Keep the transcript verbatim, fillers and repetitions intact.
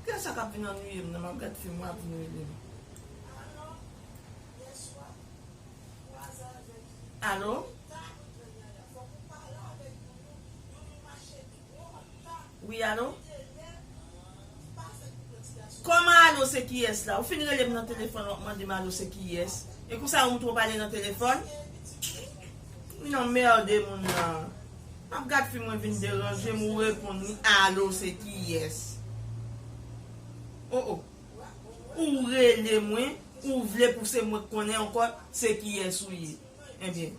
Kiyès sa k ap vin annuiye m nan? M ap gad fim, w ap vin rele m. Alo? Wi, alo? Kòman alo se kiyès la? Ou fin rele m nan telefòn, w ap mande m alo se kiyès? E konsa ou twò pale nan telefòn? Vin anmède moun nan. M ap gad fim, mwen vin deranje m, ou reponn li alo se kiyès? O o. Ou rele mwen, ou vle pou se mwen k konnen ankò se kiyès ou ye. Ebyen.